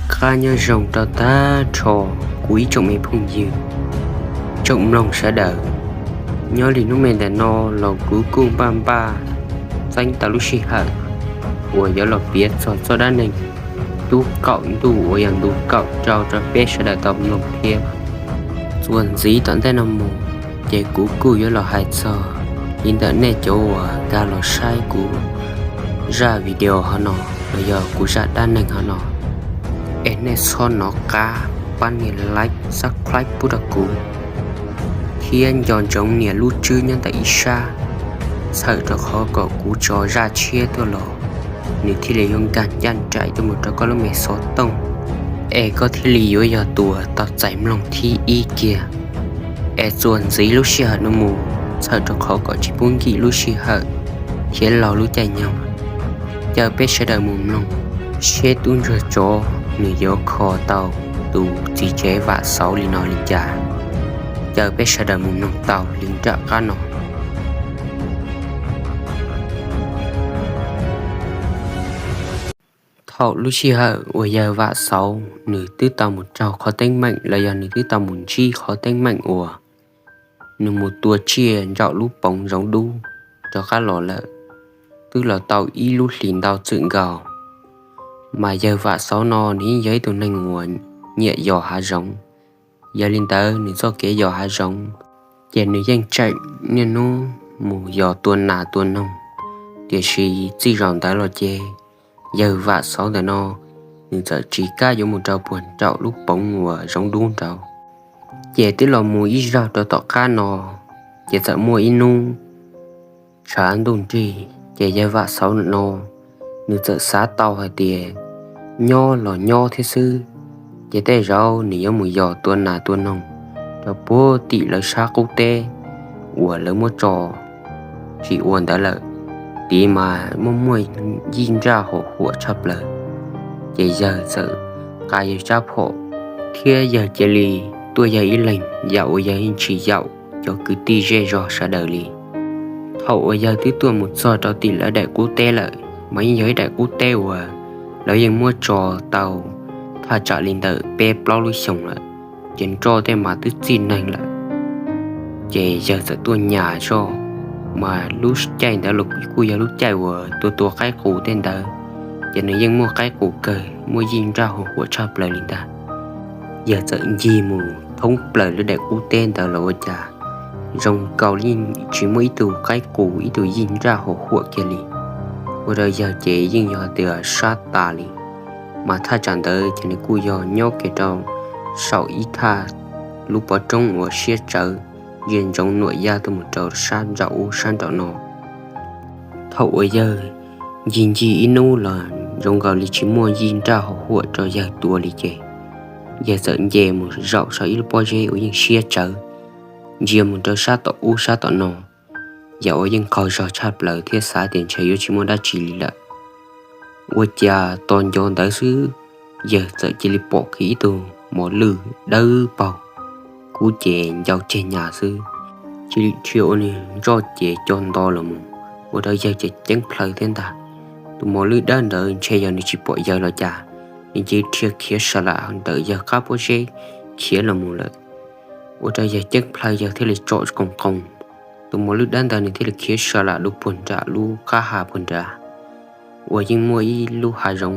Qab nyob zoo rau tag nrho kuv ib tsoom me phooj ywg, tsoom mloog sawv daws. Nyob li hnub me ntawm no los kuv kuj npaj npaj txeeb tau lub sij hawm uas yuav los piav txog txoj dab neeg tub kaum ntuj uas yog ntu kaum rau rau peb sawv daws tau mloog thiab. Txuas ntxiv tom ntej no mus, ces kuv kuj yuav los hais txog li ntawm nej cov uas nkag los saib kuv zaj video hov no los yog kuv zaj dab neeg hov no, es nej txhob nov qab pab nias like, subscribe pub rau kuv, thiab nco ntsoov nias lub tswb nyob ntawm ib sab, txhawm rau qhov kom kuv tso zaj tshiab tuaj los nws thiaj li yuav nkag ncaj nraim tuaj mus rau koj lub me xov tooj, es koj thiaj li yuav yog tus uas tau txais mloog thib ib kiag. Es txuas ntxiv lub sij hawm no mus, txhawm rau qhov kom tsis pub nkim lub sij hawm thiab laug lub caij nyoog, caw peb sawv daws mus mloog seb tub ntsuag tsov nws yuav kho tau tus txiv tsev Vam Xauv li no li cas. Caw peb sawv daws mus mloog tau li nram qab no. Thaum lub sij hawm uas yawg Vam Xauv nws twb tau mus raug qhov teeb meem los yog nws twb tau mus ntsib qhov teeb meem uas nws mus tua tsiaj nraum lub poov zoov dub rov qab los lawm, twb los tau ib lub hlis ntau txwm nkaus. Mas yawg Vam Xauv no nws yeej yog ib tug neeg uas nyiam yos hav zoov. Yog li ntawd nws txoj kev yos hav zoov ces nws yeej tseem niaj hnub mus yos tua nas tua noog. Tiam sis txij zaum ntawd los ces yawg Vam Xauv ntawm no nws txawm tsis kam yuav mus rau puag nraum lub poov uas zoov dub nraud. Ces twb los mus ib zaug rau tom qab no, ces txawm muaj ib hnub tshav ntuj nrig, ces yawg Vam Xauv no nws txawm xav tau hais tias nyob los nyob thiab xwb, ces tej zaum nws yuav mus yos tua nas tua noog rau puag tim lawv sab qub teb uas lawv muab tso tsis ua ntawd lawm. Tiv mas muaj muaj yij nraj hom huam tshaj plaws, ces yawg txawm qa yawg tsab phom thiab yawg cia li tuaj yawg ib leeg, yam uas yawg yeej tsis yaum cov kwv tij zej zog sawv daws li. Thaum uas yawg twb tuaj mus txog rau tim lawv daim qub teb lawm, mas yeej yog ib daim qub teb uas lawv yeej muab tso tau thaj tsam li ntawm peb plaub lub xyoos lawm, ces nroj tej mas twb txij neeg lawm. Ces yawg txawm tuaj nyas zoj, mas lub caij ntawd los kuj yog lub caij uas tua tua qaib qus tej ntawd, ces nws yeej muaj qaib qus kawg, muaj yij nraj hom huam tshaj plaws li ntag. Yawg txawm ncig mus thoob plaws lub daim qub teb ntawd los ua cas zoo nkaus li tsis muaj ib tug qaib qus ib tug yij nraj hom huam kiag li. Ua rau yawg ces yeej yog tias sab tas li. Mas thaj tsam ntawd ces nws kuj yog nyob kiag rau saum ib thaj lub pov roob uas siab tsawv, ntsia ntsoov nuam yaj tuaj mus rau sab nraum ub sab nraum no. Thaum uas yawg ncig ncig ib hnub los zoo nkaus li tsis muaj yij nraj hom huam rau yawg tua li ces yawg txawm nce mus zaum saum ib lub pob zeb uas yeej siab tsawv, ntsia mus rau sab tom ub sab tom no, yam uas yeej qaug zog tshaj plaws thiab xav tias ntshe yuav tsis muaj dab tsi li lawm. Ua cas tos nco ntawd xwb, yawg txawm cia li pom kiag ib tug mos lwj dawb paug, kub ces ncau ceg nyas xwb, cia li dhia ua nws nroj ces co nto los mus, ua rau yawg ces ceeb plhaw thiab ntag. Tus mos lwj dawb ntawd ntshe yog nws tsis pom yawg los cas, nws cia li dhia khiav sa lam ntawm yawg qab pob zeb khiav los mus lawm. Ua rau yawg ceeb plhaw yawg thiaj li tsom qoos qoos, tus mos lwj dawb ntawd nws thiaj li khiav sa lam lub puag nram lub qab ha puag nrad uas yeej muaj ib lub hav zoov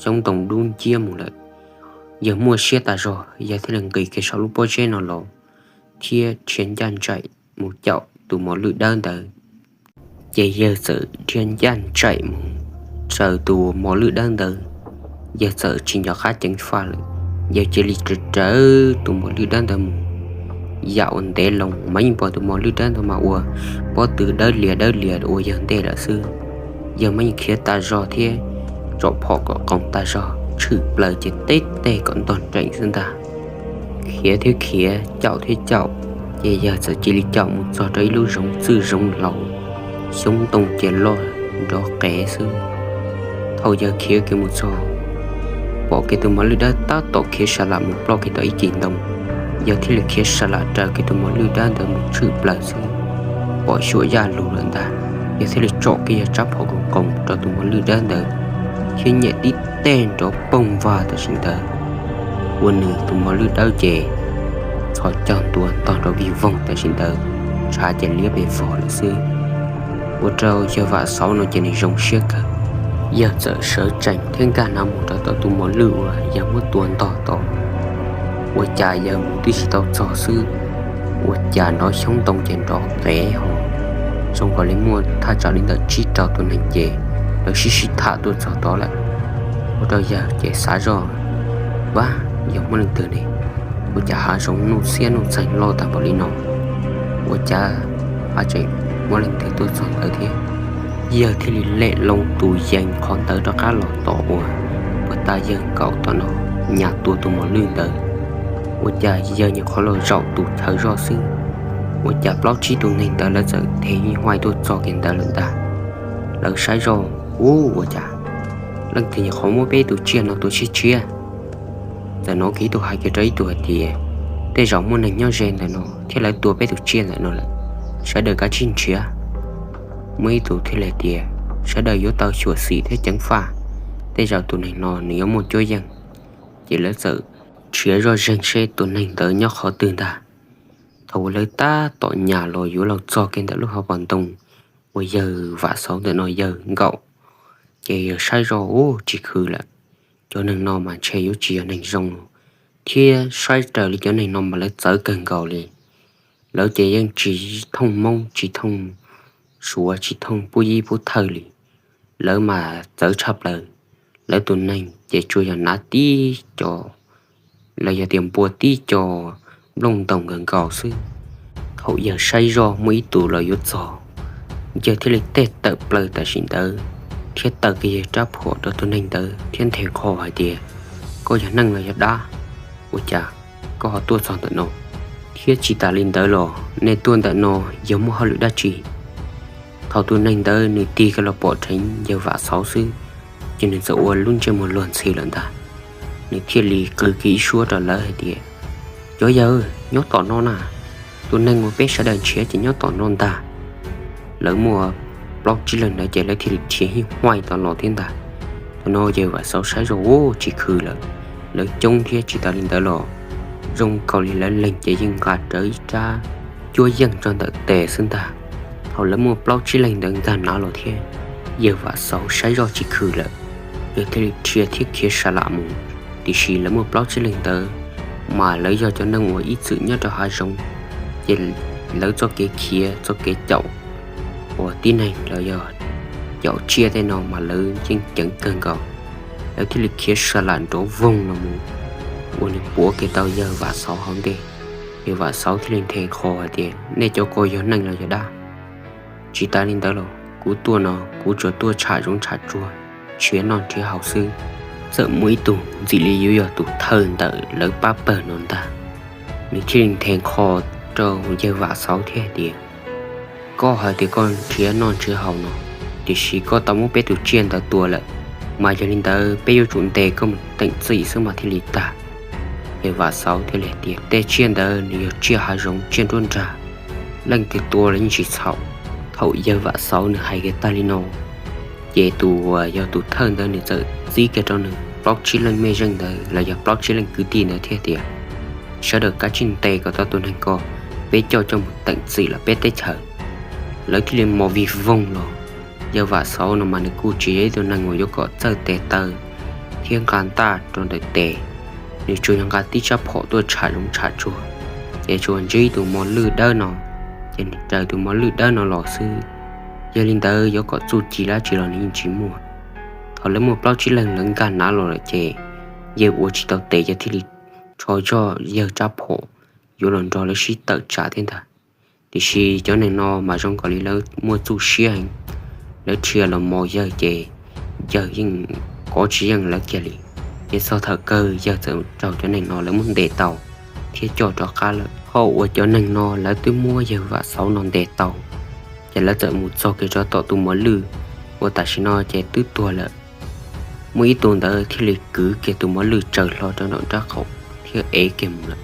xyoob ntoo dub nciab mus lawm. Yawg muaj siab tas zog, yawg thiaj li nqis kiag saum lub pob zeb no los thiab dhia ncaj nraim mus caum tus mos lwj dawb ntawd. Ces yawg txawm dhia ncaj nraim mus raws tus mos lwj dawb ntawd, yawg txawm tsis nco qab ceev faj lawm, yawg cia li raws raws tus mos lwj dawb ntawd mus yam uas ntev loo mas yeej pom tus mos lwj dawb ntawd mas ua pob tw dawb lias dawb lias ua yawg ntej lawm xwb. Yawg mas yeej khiav tas zog thiab tsom phom kom qoos tas zog, tshwm plaws ces teb teg kom ntog nreem xwb ntag. Khiav thiab khiav, caum thiab caum, ces yawg txawm cia li caum mus txog rau ib lub zoov txwj zoov laus, xyoob ntoo ces loj nrov qees xwb. Thaum yawg khiav kiag mus txog, pom kiag tus mos lwj dawb tab tom khiav sa lam mus ploj kiag tau ib ceg ntoo, yawg thiaj li khiav sa lam raws kiag tus mos lwj dawb ntawd mus tshwm plaws xwb, pom xyuam yaj lug lawm ntag. Yawg thiaj li tsom kiag yawg tsab phom kom qoos rau tus mos lwj dawb ntawd, thiab nyem tib tej nrov poog vag tam sim ntawd, ua nws tus mos lwj dawb ces txhos caug ntua ntog rau vij voog tam sim ntawd, ntshav ces liab pes vog lawm xwb. Ua rau yawg Vam Xauv no ces nws zoo siab kawg, yawg txawm sawv tsees thiab nkag hnav mus rau tom tus mos lwj uas yawg muab tua ntog tod. Ua cas yawg mus twb tsis tau txog xwb, ua cas nrov xyoob ntoo ces nrov qev ho zoo nkaus li muaj thaj tsam li ntawm tsib rau tus neeg ces lawv sib sib tham tuaj txog tod lawm. Ua rau yawg ces xav zoj, Vab, yog muaj leej twg ne? Ua cas hav zoov nuj xiab nuj txeeg loj tag npaum li no? Ua cas hav tseem muaj leej twg tuaj txog ntawd thiab? Yawg thiaj li lem loo tus yees qhov ntawd rov qab los tom uas puag ta yawg nkaum tom no nyas tua tus mos lwj ntawd. Ua cas yawg nyuam qhuav los zaum tus chaw zoj xwb, ua cas plaub tsib tus neeg ntawd lawv txawm them hib huaij tuaj txog kiag ntawd lawm ntag. Lawv saib zoj, ub, ua cas leej twg nyuam qhuav muab peb tus tsiaj no tua tshiab tshiab? Txawm hnov kiag ib tug hais kiag rau ib tug hais tias, Tej zaum muaj neeg nyob ze ntawm no thiab lawv tua peb tus tsiaj ntawm no lawm, sawv daws kav tsij nrhiav. Muaj ib tug thiaj li tias, Sawv daws yuav tau xyuam xim thiab ceev faj, tej zaum tus neeg no nws yuav muaj cuab yeej. Ces lawv txawm nrhiav zoj zeeg seb tus neeg ntawd nyob qhov twg ntag. Thaum uas lawv tab tom nyas los yuav los txog kiag ntawm lub hauv paus ntoo uas yawg Vam Xauv ntawm no yawg nkaum, ces yawg saib zoj, ub, tsis khwv lawm. Cov neeg no mas ntshe yuav tsis yog neeg zoo thiab saib raws li cov neeg no mas lawv txawv kawg nkaus li. Lawv ces yeej tsis thooj Hmoob, tsis thooj Suav, tsis thooj Pub Yib Pub Thawj li. Lawv mas txawv tshaj plaws. Lawv tus neeg ces tsuas yog hnav tib co, los yog tias npua tib co nplooj ntoos nkaus nkaus xwb. Thaum yawg saib zoj muaj ib tus los yuav txog, yawg thiaj li teg tawm plaws tam sim ntawd thiab taw kiag yawg rab phom rau tus neeg ntawd thiab nthe qho hais tias, Koj yog neeg los yog dab? Ua cas koj ho tuaj txog ntawm no? Thiab tsis tas li ntawd los nej tuaj ntawm no yog muaj hauj lwm dab tsi? Thaum tus neeg ntawd nws tig kiag los pom dheev yawg Vam Xauv xwb, ces nws txawm ua lub ntsej muag luag ntxhi lawm ntag. Nws thiaj li qw kiag ib suab rau lawv hais tias, Cov yawg, nyob tom no na, tus neeg uas peb sawv daws nrhiav ces nyob tom no ntag. Lawv muaj plaub tsib leeg ntawd ces lawv thiaj li rhiav hib huaij tod los thiab ntag. Thaum no yawg Vam Xauv saib zoj, ub, tsis khwv lawm. Lawv coob thiab tsis tas li ntawd los zoo nkaus li lawv leeg ces yeej nqa rawv ib rab cuab yeej rau ntawm tes xwb ntag. Thaum lawv muaj plaub tsib leeg ntawd nkag nav los thiab, yawg Vam Xauv saib zoj tsis khwv lawm, yawg thiaj li rhia thiab khiav sa lam mus. Tiam sis lawv muaj plaub tsib leeg ntawd mas lawv yog cov neeg uas ib txwm nyob rau hav zoov, ces lawv txoj kev khiav txoj kev caum uas tib neeg los yog caum tsiaj tej no mas lawv yeej ceev kawg nkaus. Lawv thiaj li khiav sa lam nrov voog los mus, ua nws puav kiag tau yawg Vam Xauv hauv ntej. Yawg Vam Xauv thiaj li nthe qho hais tias, Nej cov ko yog neeg los yog dab? Tsis tas li ntawd los kuv tuaj no kuv tsuas tuaj tsham zoov tsham tsuag, nrhiav noj nrhiav haus xwb. Txawm muaj ib tug ntxim li yuav yog tus thawj ntawm lawv pab pawg no ntag, nws thiaj li nthe qho rau yawg Vam Xauv thiab hais tias, Koj hais tias koj nrhiav noj nrhiav haus no, tiam sis koj tau muab peb tus tsiaj ntawd tua lawm, mas yog li ntawd peb yuav tsum ntes koj mus teem txim xwb mas thiaj li tag. Yawg Vam Xauv thiaj li hais tias, Tej tsiaj ntawd nws yog tsiaj hav zoov tsiaj nruab nrag, leej twg tua los yeej tsis txhaum. Thaum yawg Vam Xauv nws hais kiag tag li no, ces tus uas yog tus thawj ntawd nws txawm txib kiag rau nws plaub tsib leej mej zeej ntawd los yog plaub tsib leej kwv tij ntawd thiab tias, Sawv daws kav tsij ntes kom tau tus neeg ko, peb coj coj mus teem txim lawm peb teb chaws. Lawv thiaj li mos vig voog los. Yawg Vam Xauv no mas nws kuj tsis yog ib tug neeg uas yuav kom txawj tes taw thiab nqa ntaj rau ntawm tes, nws tsuas yog nqa tib tsab phom tuaj tsham zoov tsham tsuag, ces tsuas ntsib tus mos lwj dawb no, ces nws raws tus mos lwj dawb no los xwb. Yog li ntawd yuav kom txuj ci dab tsi los nws yeej tsis muaj. Thaum lawv muaj plaub tsib leeg lawv nkag nav los lawm ces yawg ua tsis tau tes, yawg thiaj li rho zog yawg tsab phom yuav los nrog lawv sib tawm tsam thiab ntag. Tiam sis cov neeg no mas zoo nkaus li lawv muaj txuj siab heev, lawv rhia los mos yawg ces yawg yeej kov tsis yeej lawv kiag li. Ces txog thaum kawg yawg txawm raug cov neeg no lawv muab ntes tau thiab coj rov qab lawm. Thaum uas cov neeg no lawv twb muab yawg Vam Xauv no ntes tau, ces lawv txawm mus txog kiag rau tom tus mos lwj uas tam sim no ces twb tuag lawm. Muaj ib tug ntawd thiaj li kwv kiag tus mos lwj tsaws hlo rau nram nrab qaum thiab ev kiag mus lawm.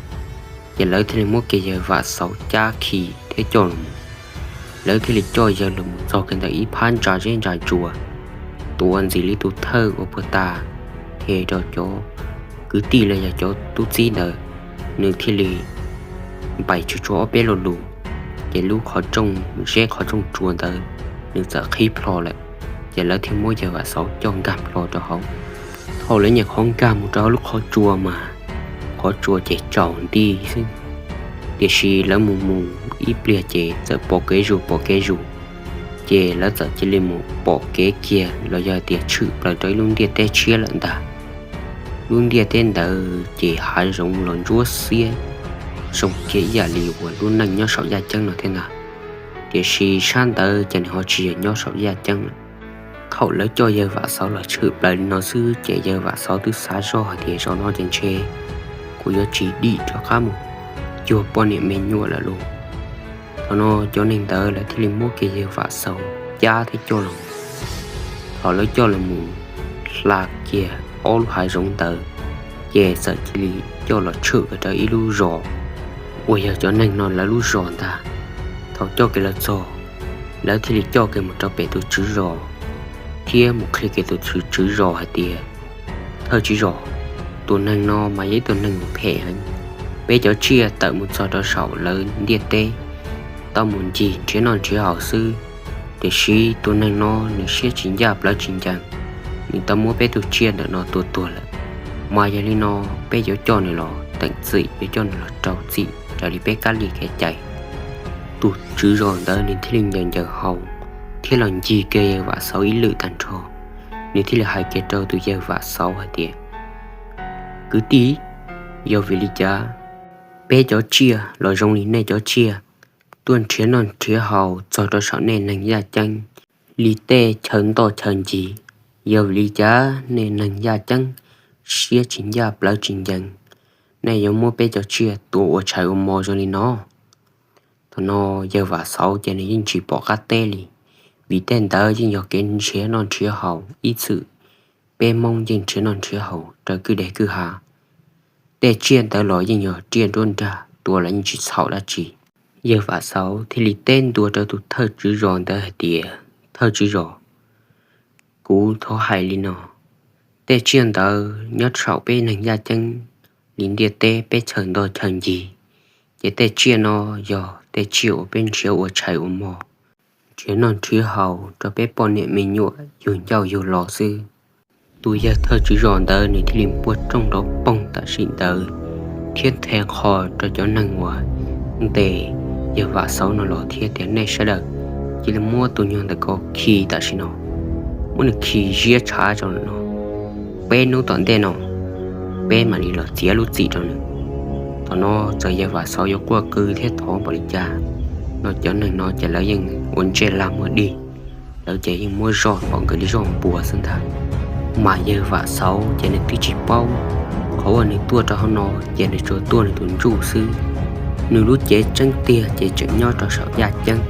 Ces lawv thiaj li muab kiag yawg Vam Xauv cab khi thiab coj los mus. Lawv thiaj li coj yawg los mus txog kiag ntawm ib phab ntsa zeb ntsa ntsua, tuav ntxim li tus thawj uas puag ta qhia rau cov kwv tij los yog cov tub txib ntawd, nws thiaj li npais tsuag tsuag ob peb lo lus, ces lub qhov rooj zeb qhov rooj tsua ntawd nws txawm qhib plho lawm, ces lawv thiaj muab yawg Vam Xauv coj nkag plho rau hauv. Thaum lawv nyuam qhuav nkag mus rau lub qhov tsua mas qhov tsua ces tsaus nti xwb, tiam sis lawv mus mus ib pliag ces txawm pom kev zus pom kev zus, ces lawv txawm cia li mus pom kev kiag los yog tias tshwm plaws rau ib lub ntiaj teb tshiab lawm ntag. Lub ntiaj teb ntawd ces hav zoov los ntsuab xiab zoo kiag ib yam li uas lub neej nyob saum yaj ceeb no thiab ntag, tiam sis sab ntawd ces nws ho tsis yog nyob saum yaj ceeb lawm. Thaum lawv coj yawg Vam Xauv los tshwm plaws li no xwb ces yawg Vam Xauv twb xav zoj hais tias zaum no ces ntshe kuv yuav tsis dim rov qab mus cuag poj niam me nyuam lawm lauj. Thaum no cov neeg ntawd lawv thiaj li muab kiag yawg Vam Xauv cab thiab coj los. Thaum lawv coj los mus hla kiag ob lub hav zoov ntawd, ces txawm cia li coj los tshwm rau ib lub zos uas yog cov neeg no lawv lub zos ntag. Thaum coj kiag los txog, lawv thiaj li coj kiag mus rau pem tus tswv zos thiab mus qhia kiag tus tswv zos hais tias, thawj tswv zos, tus neeg no mas yog ib tug neeg uas phem heev. Peb cov tsiaj tawm mus txog rau saum lawv ntiaj teb, tau mus ncig nrhiav noj nrhiav haus xwb, tiam sis tus neeg no nws siab tsis ncaj plawv tsis ncees, nws tau muab peb tug tsiaj ntawm no tua tuag lawm. Mas yog li no, peb yuav coj nws los teem txim, yuav coj nws los rau txim raws li peb kab li kev cai. Tus tswv zos ntawd nws thiaj li ncaws ncaws haus thiab los ncig kiag yawg Vam Xauv ib lwm tag nrho. Nws thiaj li hais kiag rau tus yawg Vam Xauv hais tias, kwv tij, yog vim li cas peb cov tsiaj los zoo li nej cov tsiaj tuaj nrhiav noj nrhiav haus txog rau saum nej neeg yaj ceeb li tej chaw ntoj chaw ncig? Yog vim li cas nej neeg yaj ceeb siab tsis ncaj plawv tsis ncees, nej yuav muab peb cov tsiaj tua ua tshais ua mos zoo li no? Thaum no yawg Vam Xauv ces nws yeej tsis pom qab teb li, vim tej ntawd yeej yog kev nrhiav noj nrhiav haus ib txwm. Peb Hmoob yeej nrhiav noj nrhiav haus raws kwj deg kwj ha, tej tsiaj ntawd los yeej yog tsiaj nruab nrag, tua los yeej tsis txhaum dab tsi. Yawg Vam Xauv thiaj li teb ntua rau tus thawj tswv zos ntawd hais tias, thawj tswv zos, kuv thov hais li no, tej tsiaj ntawd nyob saum peb neeg yaj ceeb li ntiaj teb peb chaw ntoj chaw ncig, ces tej tsiaj no yog tej tsiaj uas peb nrhiav ua tshais ua mos, nrhiav noj nrhiav haus rau peb poj niam me nyuam yug ncauj yug lo xwb. Tus yawg thawj tswv zos ntawd nws thiaj li npuaj rooj nrov poog tam sim ntawd thiab nthe qho rau cov neeg uas ntes yawg Vam Xauv no los thiab tias, nej sawv daws cia li muab tus nyuag ntawm ko khi tam sim no, muab nws khi ziab tshav rau no, peb hnub tom ntej no peb mam li los txiav lub txim rau nws. Thaum no txawm yawg Vam Xauv yuav quaj qw thiab thov npaum li cas no cov neeg no ces lawv yeej ua ntsej lag muag dig, lawv ces yeej muab zoj pom nkawd li zoj npua xwb ntag. Mas yawg Vam Xauv ces nws twb tsis paub, qhov uas nws tuaj rau hauv no ces nws tsuas tuaj nws tus ntsuj xwb. Nws lub cev tseeb tiag ces tseem nyob rau saum yaj ceeb,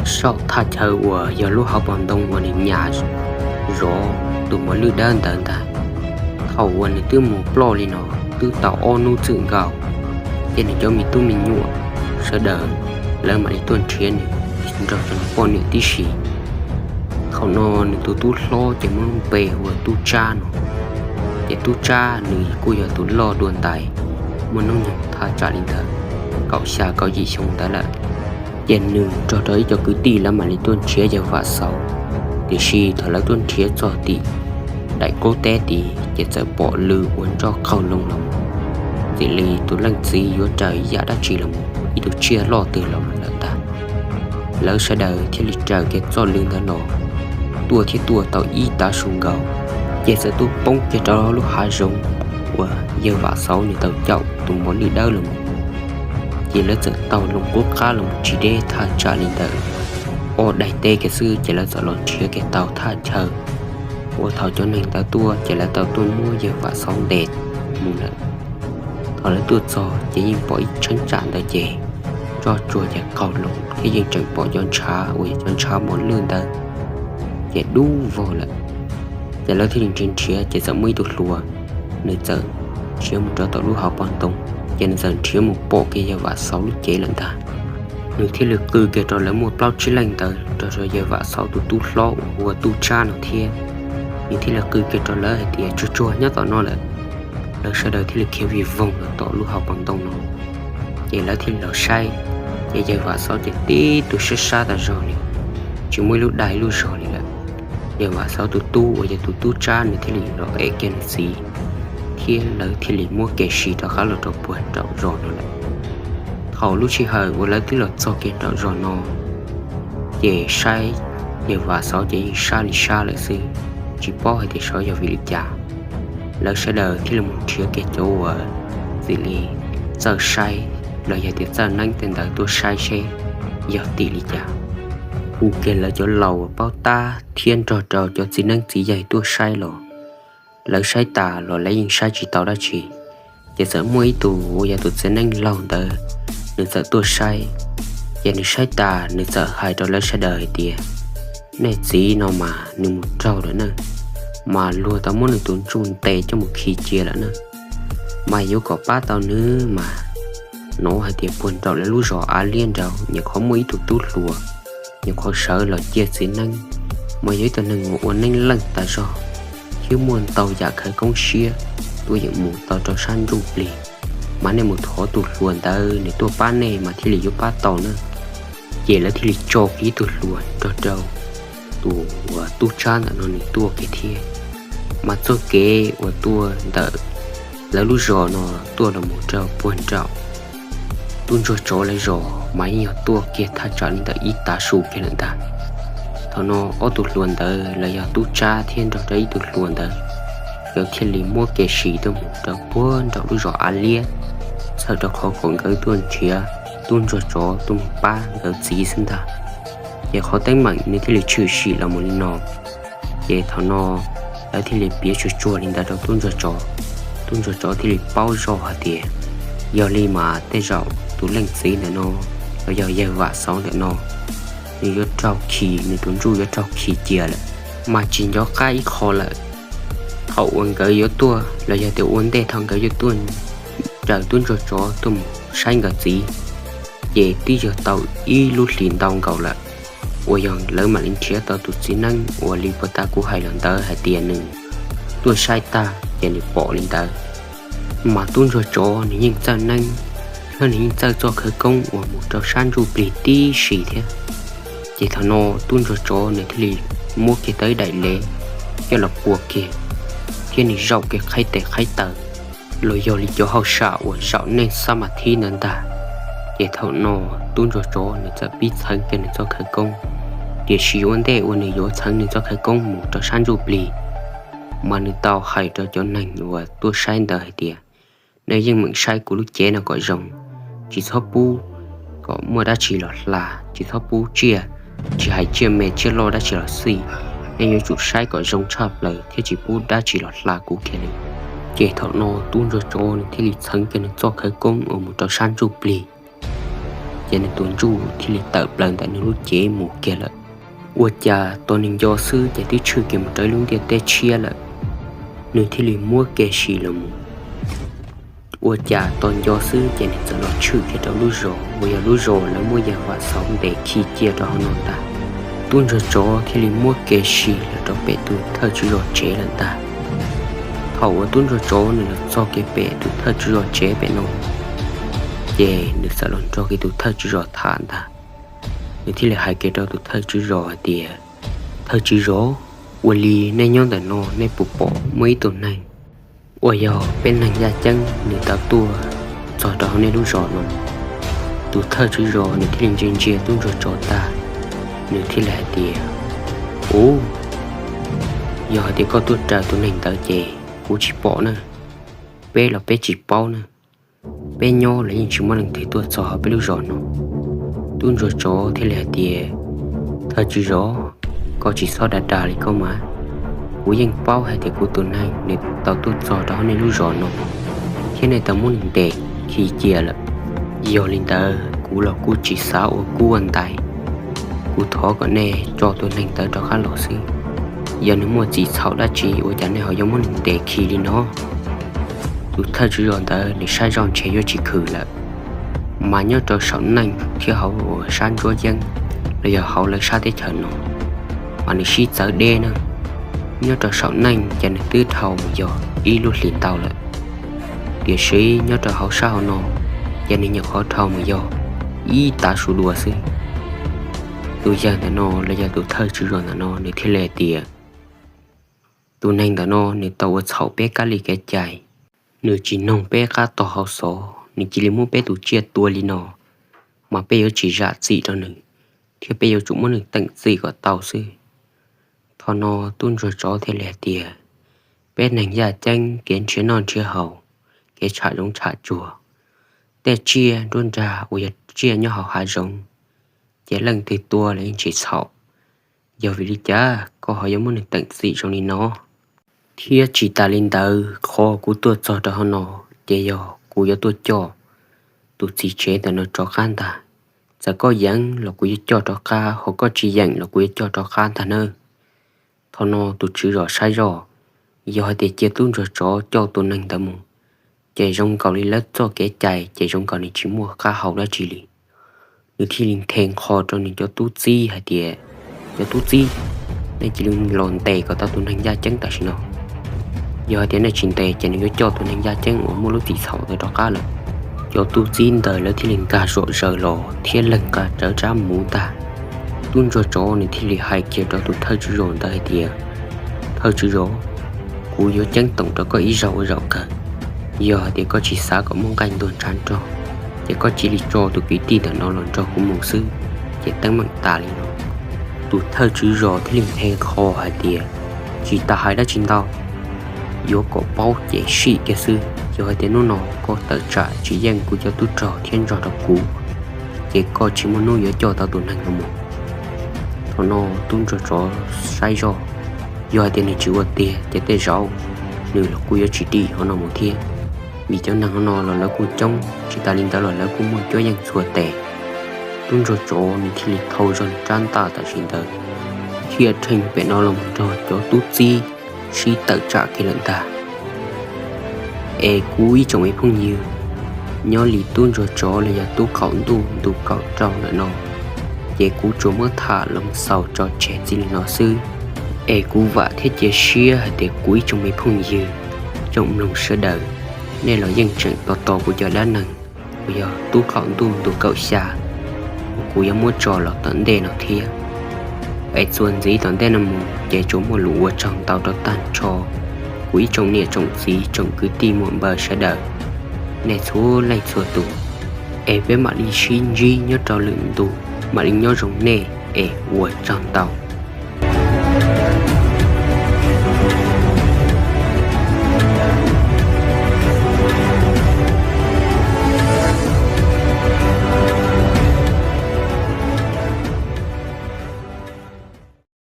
saum thaj chaw uas yog lub hauv paus ntoo uas nws nyas zov tus mos lwj dawb ntawd ntag. Thaum uas nws twb mus ploj li no twb tau ob hnub txwm nkaus, ces nws cov me tub me nyuam sawv daws lawv mam li tuaj nrhiav nws nrog rau nws poj niam tib si. Thaum no nws tus tub hlob ces muaj lub npe hu ua Tub Tsab no, ces Tub Tsab nws kuj yog tus loj dua ntais, muaj hnub nyoog thaj tsam li ntawd kaum xya kaum yim xyoo ntawd lawm. Ces nws nrog rau ib co kwv tij lawv mam li tuaj nrhiav yawg Vam Xauv. Tiam sis thaum lawv tuaj nrhiav txog tim daim qub teb tid ces txawm pom lw ua nroj qaug loo los, txim li tus leej txiv yuav raws ib yam dab tsi los, ib tug tsiaj loj twg los lawm ntag. Lawv sawv daws thiaj li raws kiag txoj lw ntawd los, tuaj thiab tuaj tau ib tav su nkaus, ces txawm tuaj poob kiag rau lub hav zoov uas yawg Vam Xauv nws tau caum tus mos lwj dawb los mus. Ces lawv txawm taug loo qub qab los mus tsis deb thaj tsam li ntawd ob daim teb kiag xwb, ces lawv txawm los nrhiav kiag tau thaj chaw uas thaum cov neeg ntawd tuaj ces lawv tau tuaj muab yawg Vam Xauv ntes mus lawm. Thaum lawv tuaj txog ces yeej pom ib cheeb tsam ntawd ces nroj tsuag ces qaug loo thiab yeej tseem pom cov ntshav uas yog cov ntshav mos lwj ntawd ces dub vog lawm. Ces lawv thiaj li nrhiav nrhiav ces txawm muaj ib tug hluas, nws txawm nrhiav mus rau tom lub hauv paus ntoo, ces nws txawm nrhiav mus pom kiag yawg Vam Xauv lub cev lawm ntag. Nws thiaj li qw kiag rau lawv muaj plaub tsib leej ntawd nrog rau yawg Vam Xauv tus tub hlob uas hu ua Tub Tsab no thiab, Nws thiaj li qw kiag rau lawv hais tias, Tsuag tsuag, nyob tom no lawm. Lawv sawv daws thiaj li khiav vij voog los tom lub hauv paus ntoo no, ces lawv thiaj li los saib, ces yawg Vam Xauv ces tib tug sab sab tas zog li, tsis muaj ib lub dag ib lub zog li lawm. Yawg Vam Xauv tus tub uas yog tus tub Tsab nws thiaj li los ev kiag nws txiv, thiab lawv thiaj li muab kev si rov qab los rau puag nraum zos no lawm. Thaum lub sij hawm uas lawv twb los txog kiag nraum zos no, ces saib yawg Vam Xauv ces yeej sab li sab lawm xwb, tsis paub hais tias xyov yog vim li cas. Lawv sawv daws thiaj li mus nrhiav kiag cov uas xws li txawj saib los yog tias txawj neeb tej ntawd tuaj saib seb yog tim li cas. Hu kiag lawv cov laus uas paub tab thiab nrog rau cov txiv neeb txiv yaig tuaj saib los, lawv saib tas los lawv yeej saib tsis tau dab tsi. Ces txawm muaj ib tug uas yog tus txiv neeb laug ntawd, nws txawm tuaj saib, ces nws saib tas nws txawm hais rau lawv sawv daws hais tias, Nej txiv no mas nws mus raug lawm na, mas luag tau muab nws tus ntsuj ntes coj mus khi cia lawm na. Mas yuav kom pab tau nws mas, hnov hais tias puag nraum lawv lub zos Av Liab nraud nyuam qhuav muaj ib tug tub hluas, nyuam qhuav sawv los ciaj txiv neeb, mas yog ib tug neeg uas ua neeb leej tas zog, thiab muaj ntau yam khawv koob siab, tuaj yeem mus tau rau sab ntsuj plig. Mas nej mus thov tus hluas ntawd nws tuaj pab nej mas thiaj li yuav pab tau na. Ces lawv thiaj li tso kiag ib tug hluas nrog rau tus uas tub Tsab ntawm no nws tuaj kiag thiab. Mas txoj kev uas tuaj ntawm lawv lub zos no tuaj los mus rau puag nraum tub ntsuag tsov lawv zos mas yeej yog tuaj kiag thaj tsam li ntawm ib tav su kiag lawm ntag. Thaum no ob tug hluas ntawd los yog tub Tsab thiab nrog rau ib tug hluas ntawd, nkawd thiaj li muab kev si tuaj mus rau puag nraum lub zos Av Liab, txhawm rau qhov kom nkawd tuaj nrhiav tub ntsuag tsov tuaj mus pab nkawd txiv xwb ntag. Ces qhov teeb meem nws thiaj li tshwm sim los mus li no. Ces thaum no lawv thiaj li piav tsuag tsuag li ntawd rau tub ntsuag tsov. Tub ntsuag tsov thiaj li paub zoj hais tias, yog li mas tej zaum tus leej txiv ntawm no los yog yawg Vam Xauv ntawm no, nws yuav raug khi, nws tus ntsuj yuav raug khi cia lawm. Mas tsis nco qab ib qho lawm, thaum uas nkawd yuav tuaj los yog tias ua ntej thaum nkawd yuav tuaj raws tub ntsuag tsov tuaj mus saib nkawd txiv, ces twb yog tau ib lub hlis ntau nkaus lawm uas yog lawv mam li nrhiav tau tus txiv neeb uas li puag ta kuv hais los ntawd hais tias nws tuaj saib tag ces nws pom li ntawd. Mas tub ntsuag tsov nws yeej txawj neeb, thiab nws yeej txawj txoj khawv koob uas mus rau sab ntsuj plig tib si thiab. Ces thaum no tub ntsuag tsov nws thiaj li muab kiag tau ib daim lev coj los pua kiag, thiab nws zaum kiag qhaib tes qhaib taw los yog li cov hauj sam uas zaum nej xab mas thib ntawd ntag. Ces thaum no tub ntsuag tsov nws txawm pib txheev kiag nws txoj khawv koob, tiam sis ua ntej uas nws yuav txheev nws txoj khawv koob mus rau sab ntsuj plig, mas nws tau hais rau cov neeg uas tuaj saib ntawd hais tias, nej yeej meem saib kuv lub cev no kom zoo, tsis txhob pub kom muaj dab tsi los hla, tsis txhob pub tsiaj, tsis hais tsiaj me tsiaj loj dab tsi los xij, nej yuav tsum saib kom zoo tshaj plaws thiab tsis pub dab tsi los hla kuv kiag li. Ces thaum no tub ntsuag tsov nws thiaj li txheev kiag nws txoj khawv koob uas mus rau sab ntsuj plig, ces nws tus ntsuj thiaj li tawm plaws ntawm nws lub cev mus kiag lawm. Ua cas tos nws nco xwb ces twb tshwj kiag mus rau ib lub ntiaj teb tshiab lawm. Nws thiaj li muab kev si los mus, ua cas tos nco xwb ces nws txawm los tshwm kiag rau lub zos uas yog lub zos lawv muab yawg Vam Xauv ntes khi cia rau hauv no ntag. Tub ntsuag tsov thiaj li muab kev si los rau pem tus thawj tswj zos tsev lawm ntag. Thaum uas tub ntsuag tsov nws los txog kiag pem tus thawj tswj zos tsev pem no, ces nws txawm los nrog kiag tus thawj tswj zos tham ntag. Nws thiaj li hais kiag rau tus thawj tswj zos hais tias, thawj tswj zos, ua li nej nyob ntawm no nej puas pom muaj ib tug neeg uas yog peb neeg yaj ceeb nws tau tuaj txog rau hauv nej lub zos no? Tus thawj tswj zos nws thiaj li ntsia ntsia tub ntsuag tsov tag, nws thiaj li hais tias, u, yog hais tias koj tuaj raws tus neeg ntawd ces kuv tsis pom na, peb los peb tsis paub na. Peb nyob los yeej tsis muaj leej twg tuaj txog hauv peb lub zos no. Tub ntsuag tsov thiaj li hais tias, thawj tswj zos, koj tsis txhob dag dag li koj mas. Kuv yeej paub hais tias kuv tus neeg nws tau tuaj txog rau hauv nej lub zos no, thiab nej tau muab nws ntes khi cia lawm. Yog li ntawd kuv los kuj tsis xav ua kub ua ntaiv, kuv thov kom nej tso tus neeg ntawd rov qab los xwb. Yog nws muaj txim txhaum dab tsi ua cas nej ho yuav muab nws ntes khi li no? Tus thawj tswj zos ntawd nws saib zoj ntshe yuav tsis khwm lawm, mas nyob rau saum neej thiab hauv uas sab ntsuab yeeb los yog hauv lawv sab teb chaws no, mas nws sib txawv deb na. Nyob rau saum neej ces nws twb dhau mus yog ib lub hlis ntau lawm, tiam sis nyob rau hauv sab hauv no ces nws nyuam qhuav dhau mus yog ib tav su dua xwb. Tus yawg ntawm no los yog tus thawj tswv zos ntawm no nws thiaj li hais tias, tus neeg ntawm no nws tau ua txhaum peb kab li kev cai, nws tsis noog peb qab tog hauv xov, nws cia li muab peb tus tsiaj tua li no, mas peb yuav tsis zam txim rau nws, thiab peb yuav tsum muab nws teem txim kom tau xwb. Thaum no tub ntsuag tsov thiaj li hais tias, peb neeg yaj ceeb kev nrhiav noj nrhiav haus, kev tsham zoov tsham tsuag, tej tsiaj nruab nrag uas yog tsiaj nyob hauv hav zoov, ces leej twg tua los yeej tsis txhaum. Yog vim li cas koj ho yuav muab nws teem txim zoo li no? Thiab tsis tas li ntawd, qhov kuv tuaj txog rau hauv no ces yog kuv yuav tuaj coj tus txiv tsev ntawm no rov qab ntag. Txawm koj yeem los kuv yuav coj rov qab, ho koj tsis yeem los kuv yuav coj rov qab ntag nawb. Thaum no tus tswv zos saib zoj, yog hais tias cia tub ntsuag tsov coj tus neeg ntawd mus, ces zoo nkaus li lawv txoj kev cai ces zoo nkaus nws tsis muaj qab hau dab tsi li. Nws thiaj li nthe nqho rau nws cov tub txib hais tias, cov tub txib, nej cia li los ntes kom tau tus neeg yaj ceeb tam sim no. Yog hais tias nej tsis ntes ces nws yuav coj tus neeg yaj ceeb uas muaj lub txim txhaum ntawd rov qab lawm. Cov tub txib ntawd lawv thiaj li nkag zom zaws los thiab leeg nqa rawv rab muv ntag. Tub ntsuag tsov nws thiaj li hais kiag rau tus thawj tswv zos ntawd hais tias, thawj tswv zos, kuv yuav ceeb toom rau koj ib zaug ua zaum kawg. Yog hais tias koj tsis xav kom muaj nqaij ntuag ntshav nrog, ces koj cia li tso tus kwv tij ntawm no los nrog kuv mus xwb, ces teeb meem tas li no. Tus thawj tswv zos thiaj li nthe nqho hais tias, tsis tas hais dab tsi ntau, yuav kom paub ces sim kiag xwb. Yog hais tias hnub no koj tawm tsam tsis yeej kuv cov tub rog thiab nrog rau kuv, ces koj tsis muaj hnub yuav coj tau tus neeg no mus. Thaum no tub ntsuag tsov saib zoj, yog hais tias nws tsis ua tiag ces tej zaum nws los kuj yuav tsis dim hauv no mus thiab, vim cov neeg hauv no los lawv kuj coob, tsis tas li ntawd los lawv kuj muaj cuab yeej txhua tes. Tub ntsuag tsov nws thiaj li thau zog rab ntaj tam sim ntawd, thiaj rheej pem no los nrog cov tub txib sib tawm tsam kiag lawm ntag. Es kuv ib tsoom me phooj ywg, nyob li tub ntsuag tsov los yog tub qaum ntuj ntu kaum rau ntawm no, ces kuv tsuas muab tham los xaus tso tseg txij li no xwb. Es kuv vam thiab cia siab hais tias kuv ib tsoom me phooj ywg, tsoom mloog sawv daws, nej los yeej tseem tos tos kuv cov dab neeg uas yog tub qaum ntuj ntu kaum xya uas kuv yuav muab tso los tom ntej no thiab. Es txuas ntxiv tom ntej no mus ces tsuas muaj lus ua tsaug ntau rau tag nrho kuv ib tsoom niam tsoom txiv tsoom kwv tij muam npawg sawv daws, nej txhua leej txhua tus. Es peb mam li sib ntsib nyob rau lwm ntu, mam li nyob zoo nej, es ua tsaug ntau.